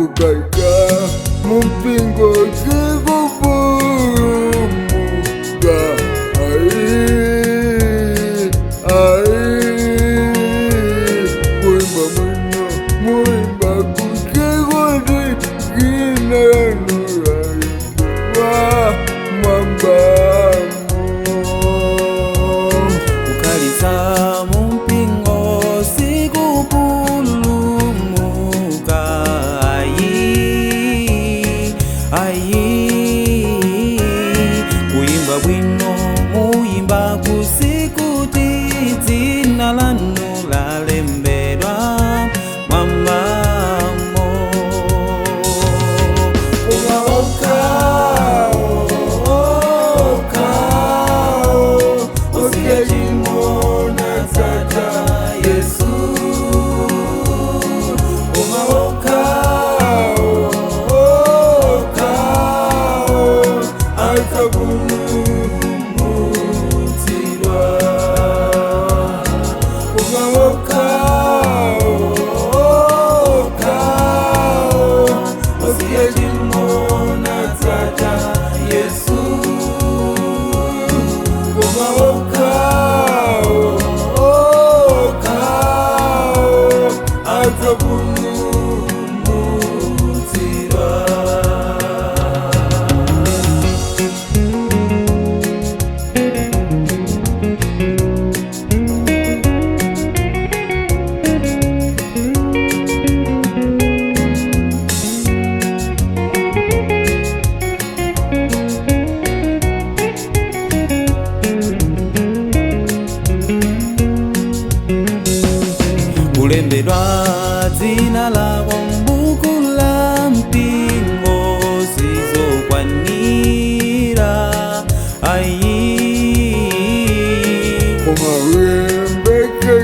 Kukaika mumpingo sikupulumuka ayi ayi kuimba mwino muimba kusikuti dzina lanu lalembedwa mwambamo. Kukhalitsa mumpingo sikupulumuka ayi ayi kuimba bwino muimba kusikuti dzina lanu lalembedwa mwambamo. Koma okhawo okhawo osiya tchimo natsata Yesu, koma okhawo okhawo adzapulumutsidwa, koma okhawo okhawo osiya tchimo natsata Yesu, koma okhawo okhawo adzapulumutsidwa. Kulembedwa dzina lawo mbuku la mpingo sizokwanira ayi. Koma uyembekeze.